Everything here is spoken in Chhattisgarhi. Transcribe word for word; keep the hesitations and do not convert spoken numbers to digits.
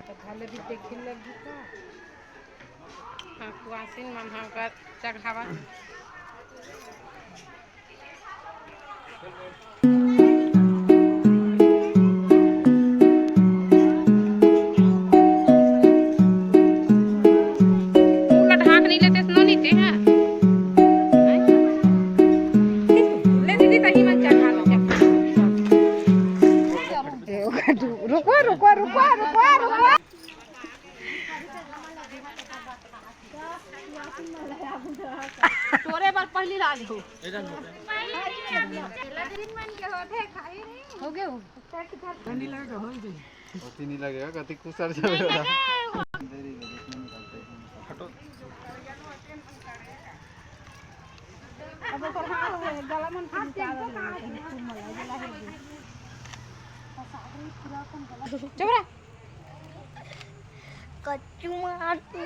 तो भले भी देखे लगी का। हाँ, कुआसिन मन ह ओकर चघावा। पूरा ढाक नहीं लेते, सुनो नहीं ते, हाँ। ले दीदी, तही मन चढ़ा लो। रुको, रुको, रुको, रुको, रुको। तोरे बर पहली लाज हो। हो गए हो? ओती नहीं लगेगा, कति कुसर जावे वाला। अब ओकर हाथ से गला मन के निकाल ले, लेकिन खूब मजा आवे ला है। चुप रह। कच्चू मार तू।